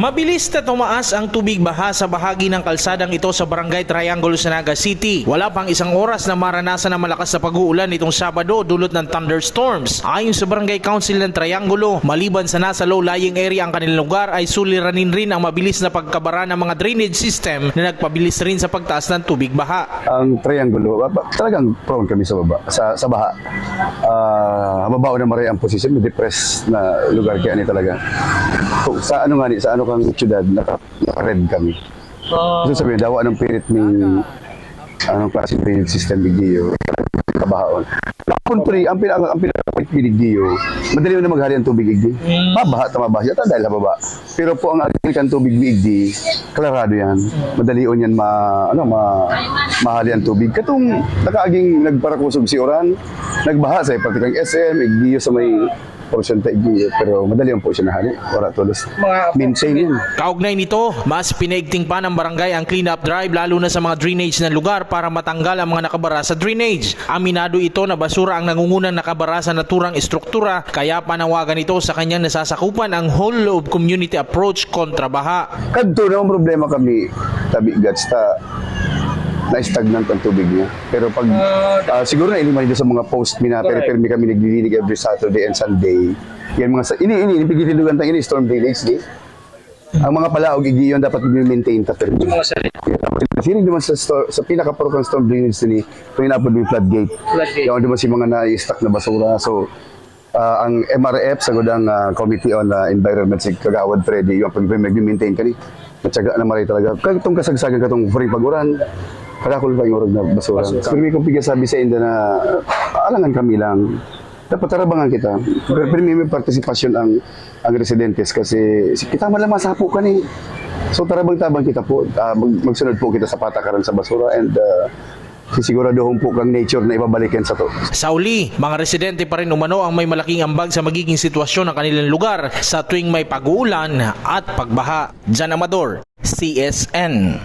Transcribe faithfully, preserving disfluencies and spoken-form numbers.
Mabilis na tumaas ang tubig baha sa bahagi ng kalsadang ito sa Barangay Triangulo sa Naga City. Wala pang isang oras na maranasan ang malakas na pag-uulan nitong Sabado dulot ng thunderstorms. Ayon sa Barangay Council ng Triangulo, maliban sa nasa low-lying area ang kanilang lugar, ay suliranin rin ang mabilis na pagkabara ng mga drainage system na nagpabilis rin sa pagtaas ng tubig baha. Ang Triangulo, ba- ba- talagang prone kami sa baba, sa, sa baha. Ah, mababa na maray ang posisyon, depressed na lugar kaya ni talaga. Kung sa ano nga ni, sa ano kang syudad, naka, naka-red kami. Gusto sabihin, dawa ng pirit may anong klase ng drainage system, video, kabahaon. Ang pre, ang pinaka, ang pinaka video, madali na maghali ang tubig, igdi. Mabaha, tama ba? Yata dahil hababa. Pero po ang agrikan tubig, igdi, klarado yan. Madali on yan ma, ano, ma, mahali ang tubig. Katong nakaaging nagparakusog si Oran, nagbaha sa pati kang S M, igdi sa may porsyento, igdi, pero madali on po siya nahali. Wala tulos. Maintain yan. Kaugnay nito, mas pinaigting pa ng barangay ang clean-up drive, lalo na sa mga drainage na lugar, para matanggal ang mga nakabara sa drainage. Aminado ito na basura ang nangungunang nakabara sa naturang estruktura, kaya panawagan ito sa kanyang nasasakupan ang whole of community approach kontra baha. Kadto na ang problema kami, tabi gats ta, na-stagnant ang tubig niya. Pero pag, ah, siguro na iliman dito sa mga post, mina, pero Correct. Pirmi kami naglilinig every Saturday and Sunday. Yan mga sa, ini, ini, ini, pigtitindugan tayo, ini, storm drainage, di? Ang mga palaog, igiyon, dapat i-maintain ta, pero Yung mga sarili. Sino naman sa, store, sa pinakaparokang storm drainage ni, ito yung napod may floodgate. Floodgate. Yung naman si mga na-stuck na basura. So, ah, ang M R F, sa gudang, ah, Committee on, ah, Environment, si Kagawad Freddy, yung pag-maintain kani. Matyaga na maray talaga. Katong kasagsagan, katong free pag-uran, kadakol pa yung urag na basura. Basura. Pero may kong pigya sabi sa inda na, ah, alangan kami lang. Dapat tarabangan kita. Pero, pero may, may partisipasyon ang, ang residentes kasi si, kita man lang masapo kani. So, tarabang-tabang kita po. Ah, mag-, magsunod po kita sa patakaran sa basura and, ah, sisiguraduhon po kang nature na ibabalik yan sa to. Sa uli, mga residente pa rin umano ang may malaking ambag sa magiging sitwasyon ng kanilang lugar sa tuwing may pag-uulan at pagbaha. Jan Amador, C S N.